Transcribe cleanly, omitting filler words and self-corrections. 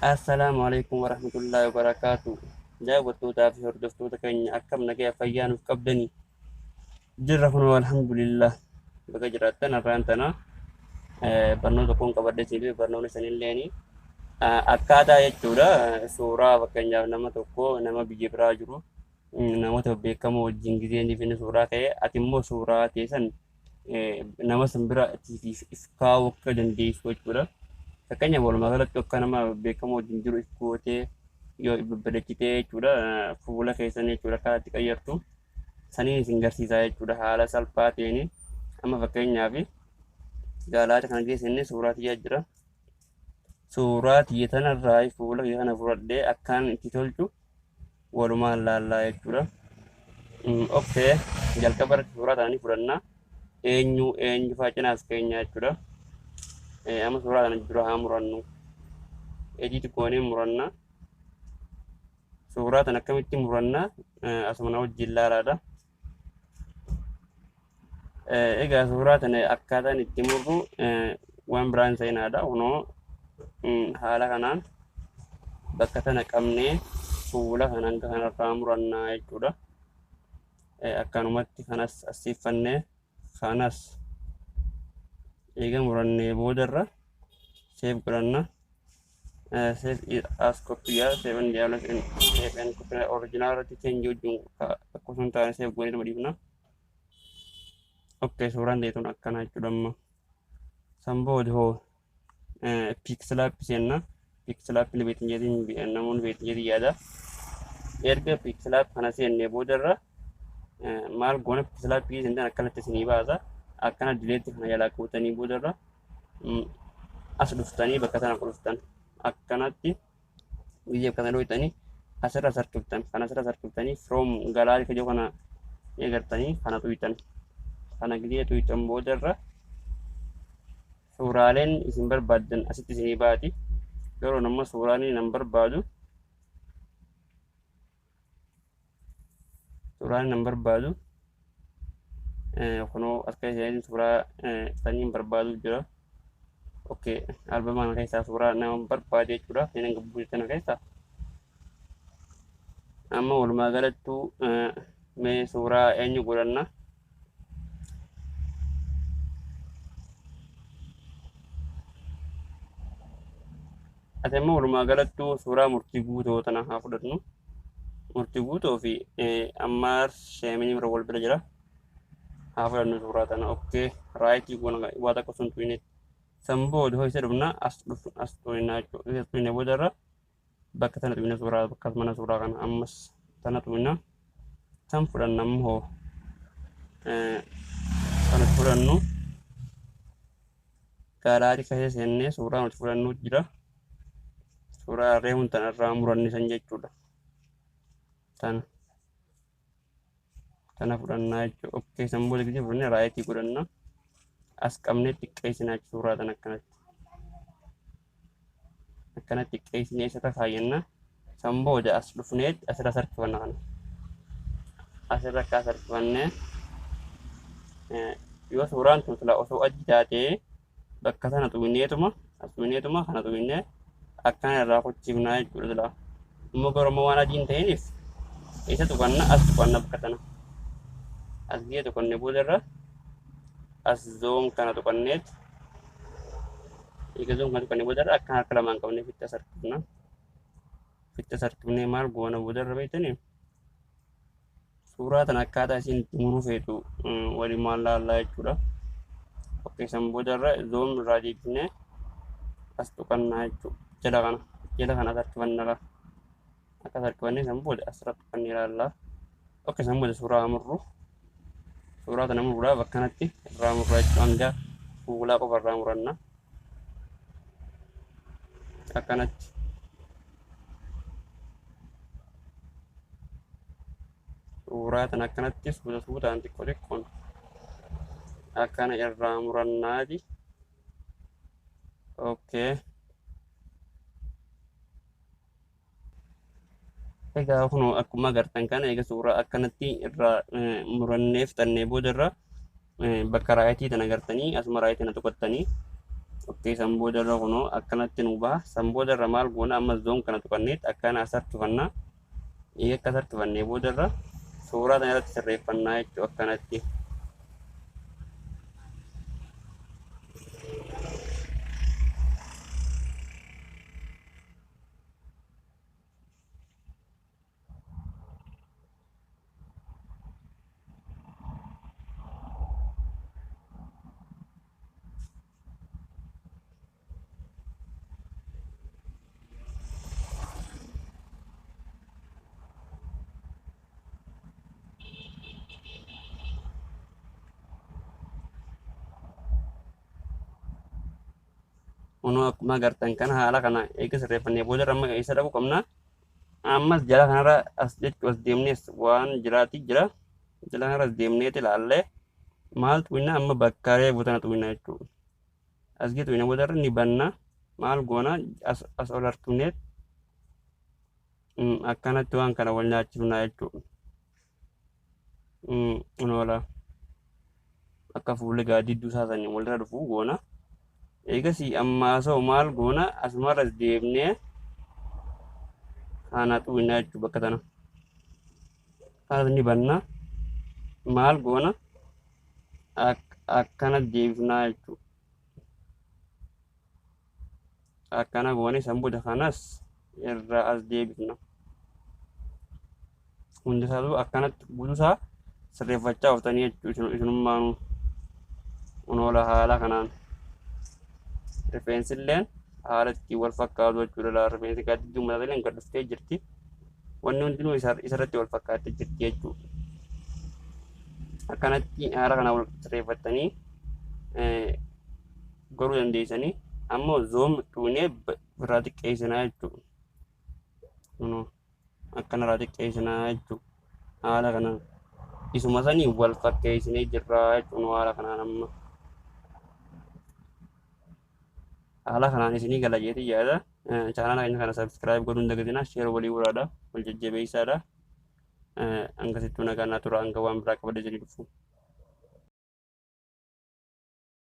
Assalaamu alaikum warahmatullaahi wabarakaatu. Daawwattootaa fi hordoftoota keenya, akkam nagaya fayyaa nuuf qabdanii? Jirra kunoo, alhamdulillah. Baga jiraattan. Har'aan tana barnoota tokkoon qabadhe isin. Barnoonni sanilleeni akkaataa jechuudha suuraa, fakkeenyaaf nama tokko, nama biyya biraa jiru, namoota beekamoo wajjin gizeen inni suuraa ka'e, ati immoo suuraa teessan nama san bira if kaa'uu akka dandeessu jechuudha. Fakkeenyaaf walumaa galatti akka nama beekamoo wajjin jiru if gootee yoo babbareechitee jechuudha, fuula keessan jechuudha akkaataa itti qayyartu saniin isin garsiisaa jechuudha haala salphaa ta'een. Amma fakkeenyaaf gallery kana keessa inni suuraa tiyyaa jira. Suuraa tiyya tanarraa fuula kiyya kana fudhadhee akkaan itti tolchu walumaan laallaa jechuudha. Okay, jalqaba irratti suuraa tana ni fudhanna. Eenyu eenyu fa'aa cinaas keenya jechuudha. Amma suuraa kana dura haa murannu. Edit goonee muranna. Suuraa tana akkamitti muranna? Asuma na wajjin laalaadha. Egaa suuraa tana akkaataan itti murru waan biraan seenaadha. Kunoo haala kanaan bakka tana qabnee fuula kana hanga kanarraa murannaa jechuudha. Akkanumatti kanas asiifannee kanas eega murannee boodarra save godhanna. Save as copy, save and save and copy original irratti change wajjin akkasuma hin taane save goonee dhiifna. Okay, suuraan ta'e tun akkana jechuudha amma. San booda hoo PixelLab seenna. PixelLab ni beektan jedhin, namoonni beektan jedhin yaada. Erga PixelLab kana seennee boodarra maal goona? PixelLab seentan akkanatti isinii baasa. Akkana delete kana jalaa kuutanii boodarra as dhuftanii bakka tana dhuftan, akkanatti biyya kana dhuftanii asirra sarkiftan, kana asirra sarkiftanii from gallery kajoo kana eegartanii kana tuytan. Kana gidee tuytan boodarra suuraaleen isin barbaaddan asitti isinii baati. Garuu nama suuraan nan barbaadu, suuraan nan barbaadu kunoo as keessa suuraa saniin barbaadu jira. Okay, albama kana keessaa suuraa nama barbaade jechuudha. Seenan gabbuu kana keessaa. Amma walumaa galattuu mee suuraa eenyu godhanna? Ati amma walumaa galattuu suuraa Murtii Guutoo tana haa fudhannu. Murtii Guutoo fi Ammaar Sheeminii bira wal bira jira. Haa fudhannu suuraa tana. Okay, right goona, waa takka sun tuyne. San booda hoo isa dhufna, as dhufu, as tuyna jechuudha. Isa tuyne boodarra bakka tana tuyna, suuraa bakka mana suuraa kana ammas tana tuyna. San fudhanna. Ammoo hoo kan fudhannu gallery keessa seennee suuraa nuti fudhannu jira. Suuraa reefuun tana irraa muranne san jechuudha. Tana. Tana fudhannaa jechuudha. Okay, san booda gisee fudhannee right godhanna. As qabnee xiqqeessinaa jechuudha suuraa tana akkanatti. Akkanatti xiqqeessinee isarra kaayyanna. San booda as dhufnee asirra sarkifanna kana. Asirra akka sarkifannee yoo suuraan tun sila osoo adii taatee bakka tana xuqneetuma, as xuqneetuma, kana xuqnee akkana irraa kuchifnaa jechuudha sila. Immoo garuu waan adii hin ta'iniif isa tuqanna, as tuqanna bakka tana. As gahee tuqanne boodarra as zoom kana tuqanneet, eega zoom kana tuqanne boodarra akkana harka lamaan qabnee fitti as harkifna. Fitti as harkifnee maal goona boodarra beektanii? Suuraa tana akkaataa isiin itti muruu feetu waliin maal laallaa jechuudha. Okay, san boodarra zoom irraa deebisnee as tuqannaa jechuudha. Jala kana, jala kana as harkifannaa. Akkas harkifannee san booda asirratti tuqannee ilaallaa. Okay, san booda suuraa murru. Suuraa tana muruudhaaf akkanatti irraa murraa jechuudha. Hanga fuulaa qofa irraa muranna. Akkanatti. Suuraa tana akkanatti suuta suutaan, xiqqoo xiqqoon akkana irraa murannaati. Okay. Egaa kun akkuma agartan kana, egaa suuraa akkanatti irraa murannee fixannee boodarra bakka right tana agartanii asuma right tana tuqattanii. Okay, san boodarra kunoo akkanatti nu baha. San boodarra maal goona? Ammas zoom kana tuqanneet akkana as harkifannaa. Eega akkas harkifannee boodarra suuraa kana irratti sirreeffannaa jechuudha akkanatti. Kunoo akkuma agartan kana haala kana eega sirreeffannee boodarra amma eessa dhaquu qabna? Ammas jala kanarra as jechuu as deemnees waan jiraati jira. Jala kanarra as deemneet ilaallee maal tuqna? Amma bakka reefu tana tuqna jechuudha. As gee tuqna boodarra ni banna. Maal goona? As ol harkifneet akkanatti waan kana wal nyaachifna jechuudha. Kunoo akka fuulli gaaddidduu isaa sanii walirra dhufu goona. Eegasii ammaa soo maal goona? Asumarra as deemnee kana tuqna jechuudha bakka tana. Kana ni banna. Maal goona? Akkana deebifnaa jechuudha. Akkana goone san booda kanas irraa as deebifna. Hundi isaatu akkanatti guutuusaa sirreeffachaa ooftanii jechuudha isinummaanuu. Kunoo haala kanaan. Rifeensi illeen haala ittiin wal fakkaatu jechuudha. Rifeensi gaaddidduu mataa illee gad dhuftee jirti. Wanni hundinuu isarratti wal fakkaattee jirti jechuudha. Akkanatti haala kana wal sirreeffattanii godhuu dandeessanii. Ammoo zoom tuunee irraa xiqqeessinaa jechuudha. Kunoo akkana irraa xiqqeessinaa jechuudha. Haala kanaan isuma sanii wal fakkeessinee jirra jechuudha haala kanaan amma. Haala kanaan isinii gala jeetii yaada. Chaanaala keenya kana subscribe godhuu hin dagatinaa. Share walii godhaadha. Wal jajjabeessaadha. Hangasittuu nagaan naa tura, hanga waan biraa qabadee isinii dhufu.